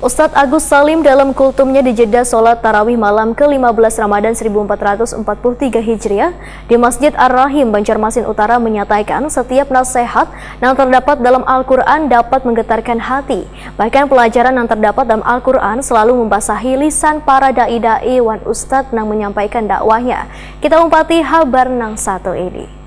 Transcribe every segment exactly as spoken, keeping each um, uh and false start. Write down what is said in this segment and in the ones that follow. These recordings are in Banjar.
Ustadz Agus Salim dalam kultumnya di jeda sholat tarawih malam ke lima belas Ramadan seribu empat ratus empat puluh tiga Hijriah di Masjid Ar-Rahim, Banjarmasin Utara, menyatakan setiap nasihat yang terdapat dalam Al-Quran dapat menggetarkan hati. Bahkan pelajaran yang terdapat dalam Al-Quran selalu membasahi lisan para da'i-da'i wan ustadz yang menyampaikan dakwahnya. Kita umpati habar yang satu ini.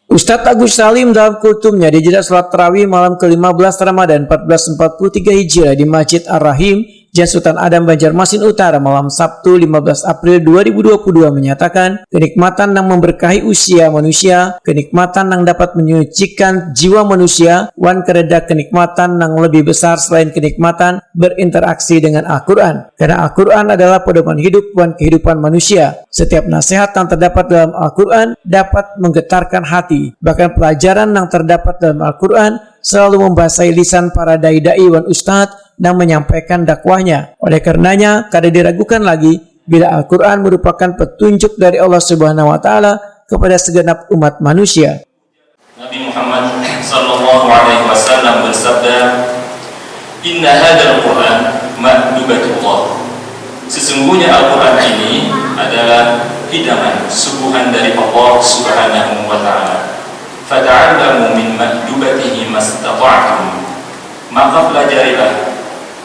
Ustadz Agus Salim dalam kultumnya di jeda sholat tarawih malam ke lima belas Ramadan empat belas empat puluh tiga Hijriah di Masjid Ar-Rahim, Jan Sultan Adam, Banjarmasin Utara, malam Sabtu lima belas April dua ribu dua puluh dua menyatakan kenikmatan yang memberkahi usia manusia, kenikmatan yang dapat menyucikan jiwa manusia, wan kadada kenikmatan yang lebih besar selain kenikmatan berinteraksi dengan Al-Quran. Karena Al-Quran adalah pedoman hidup wan kehidupan manusia. Setiap nasihat yang terdapat dalam Al-Quran dapat menggetarkan hati. Bahkan pelajaran yang terdapat dalam Al-Quran selalu membasahi lisan para da'i-da'i wan ustadz yang menyampaikan dakwahnya. Oleh karenanya, kada diragukan lagi bila Al-Quran merupakan petunjuk dari Allah Subhanahu wa Ta'ala kepada segenap umat manusia. Nabi Muhammad sallallahu alaihi wasallam bersabda, "Inna hadzal Qur'an ma'dubatullah." Sesungguhnya Al-Quran ini adalah hidangan suguhan dari Allah Subhanahu wa Ta'ala. "Fata'allamu min ma'dubatihi mastata'tum." Maka pelajarilah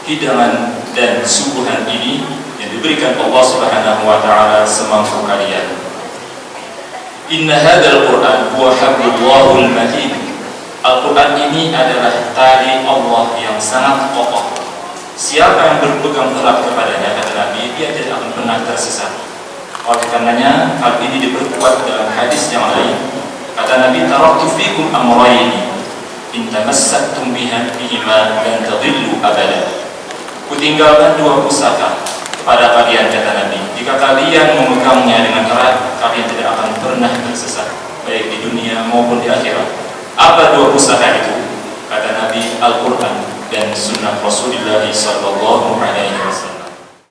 hidangan dan suguhan ini yang diberikan Allah Subhanahu wa Ta'ala semampu kalian. Inna hadzal Qur'an huwa hablullahil matin. Al-Quran ini adalah tali Allah yang sangat kokoh. Siapa yang berpegang erat kepadanya, kata Nabi, dia tidak akan pernah tersesat. Oleh karenanya, hal ini diperkuat dalam hadis yang lain. Kata Nabi, "Taraktu fikum amrayni, in tamassaktum biha, bihima lan tadillu abada." Kutinggalkan dua pusaka kepada kalian, kata Nabi. Jika kalian memegangnya dengan erat, kalian tidak akan pernah tersesat, baik di dunia maupun di akhirat. Apa dua pusaka itu? Kata Nabi, Al-Quran dan Sunnah Rasulullah Sallallahu Alaihi Wasallam.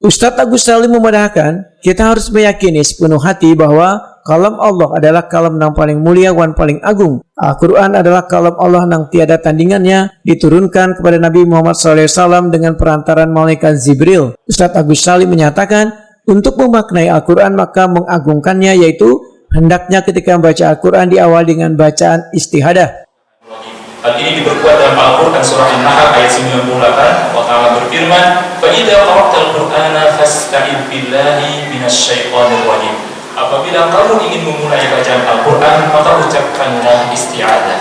Ustadz Agus Salim memadahkan, kita harus meyakini sepenuh hati bahwa kalam Allah adalah kalam yang paling mulia wan paling agung. Al-Quran adalah kalam Allah yang tiada tandingannya, diturunkan kepada Nabi Muhammad sallallahu alaihi wasallam dengan perantaran malaikat Jibril. Ustadz Agus Salim menyatakan, untuk memaknai Al-Quran maka mengagungkannya, yaitu hendaknya ketika membaca Al-Quran diawali dengan bacaan istihadah. Hal ini diperkuat dalam Al-Quran surah An-Nahl ayat sembilan puluh delapan, Allah Ta'ala berfirman, "Fa idza qara'tal Qur'ana fasta'id billahi minasy syaithanir rajim." Apabila kamu ingin memulai bacaan Al-Quran, maka ucapkanlah isti'adzah.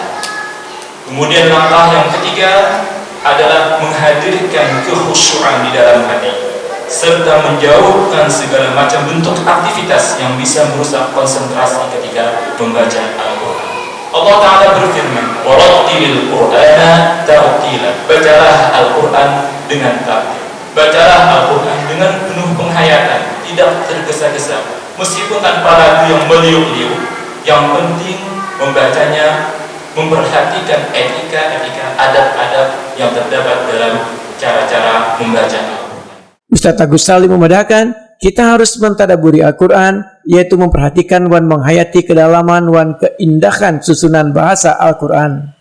Kemudian langkah yang ketiga adalah menghadirkan kekhusyuan di dalam hati serta menjauhkan segala macam bentuk aktivitas yang bisa merusak konsentrasi ketika membaca Al-Quran. Allah Ta'ala berfirman, "Warattilil Qur'ana tartila." Bacalah Al-Quran dengan tartil. Bacalah Al-Quran dengan penuh penghayatan, tidak tergesa-gesa. Meskipun tanpa lagu yang meliuk-liuk, yang penting membacanya memperhatikan etika-etika, adab-adab yang terdapat dalam cara-cara membaca Al-Quran. Ustadz Agus Salim memadahkan, kita harus mentadaburi Al-Quran, yaitu memperhatikan dan menghayati kedalaman dan keindahan susunan bahasa Al-Quran.